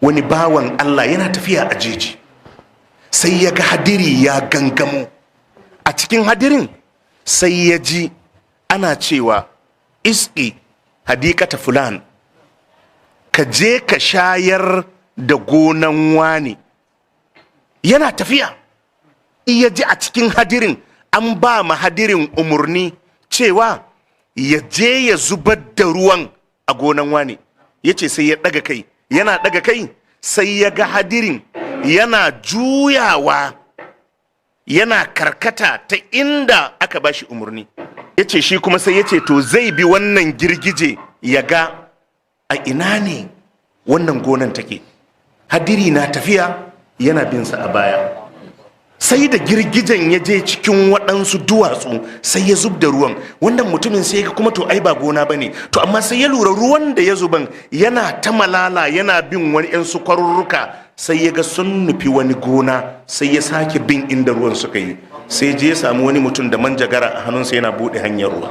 Wani bawan Allah yana tafiya a jeji, sai ya ga hadiri ya gangamo. A cikin hadirin sai ya ji ana cewa, "اسق حديقة فلان", ka je ka shayar da gonan wani. Yana tafiya ya ji a cikin hadirin an ba ma hadirin umarni cewa ya je ya zubar da ruwan a gonan wani. Ya ce sai ya ɗaga kai, yana ɗaga kai sai ya ga hadirin yana juyawa, yana karkata ta inda aka ba shi umarni. Ya ce shi kuma sai ya ce to zai bi wannan girgije ya ga a ina ne wannan gonan take. Hadiri na tafiya yana binsa a baya, sai da girgijen ya je cikin waɗansu duwatsu sai ya zub da ruwan. Wannan mutumin sai ga kuma to ai ba gona ba ne. To amma sai ya lura ruwan da ya zuban yana ta malala, yana bin wani 'yan su kwarurruka, sai ya ga sun nufi wani gona. Sai ya sake bin inda ruwan suka yi, sai je ya samu wani mutum da manjagara a hannunsa yana buɗe hanyar ruwa.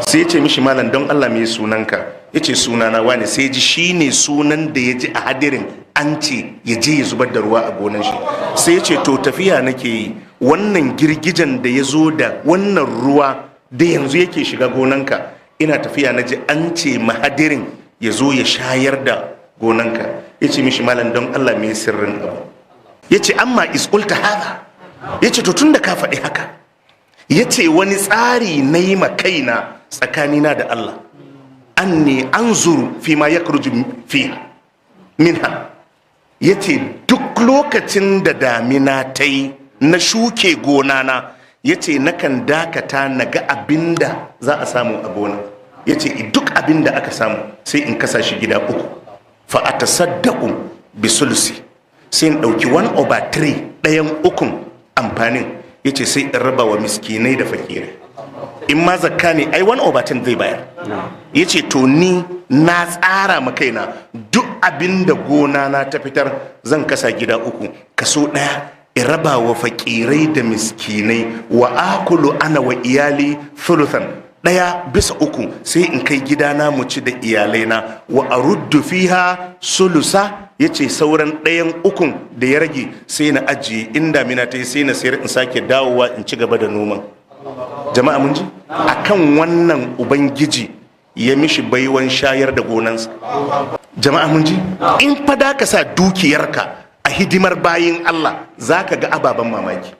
Sai ya ce mishi, "Malam, don Allah me sunanka?" Ya ce, "Sunana wani." Sai ji shi ne sunan da ya ji a hadirin an ce ya je ya zubar da ruwa a gonan shi. Sai ya ce, "To tafiya nake yi, wannan girgijen da ya zo da wannan ruwa da yanzu yake shiga gonanka, ina tafiya na ji an ce mahadirin ya zo ya shayar da gonanka." Ya ce mishi, "Malam, don Allah me sirrin abu?" Ya ce, "أما إذ قلت هذا", ya ce, "to tun da ka faɗi haka", ya ce, "wani tsari na yi ma kaina tsakanina da Allah, أني أنظر فيما يخرج فيها منها." Ya ce duk lokacin da damina ta yi na shuke gonana, ya ce nakan dakata na ga abinda za a samu a gona. Ya ce duk abinda aka samu sai in kasa shi gida uku. فأتصدق بثلث, sai in ɗauki 1 over 3, ɗayan ukun amfanin, ya ce sai in raba wa miskinai da fakirai. In ma zakka ne ai 1 over 10 zai bayar. Ya ce to ni na tsara ma kaina, duk abin da gona na ta fitar zan kasa gida uku, kaso ɗaya in raba wa fakirai da miskinai, وآكل أنا وعيالي ثلثا, ɗaya bisa uku sai in kai gidana mu ci da iyalaina, وأرد فيها ثلثا, ya ce sauran ɗayan ukun da ya rage sai na ajiye, in damina ta yi sai na sayar in sake dawowa in ci gaba da noman. Jama'a mun ji, akan wannan Ubangiji ya mishi baiwan shayar da gonansa. Jama'a mun ji, in fa da ka sa dukiyarka a hidimar bayin Allah, za ka ga ababen mamaki.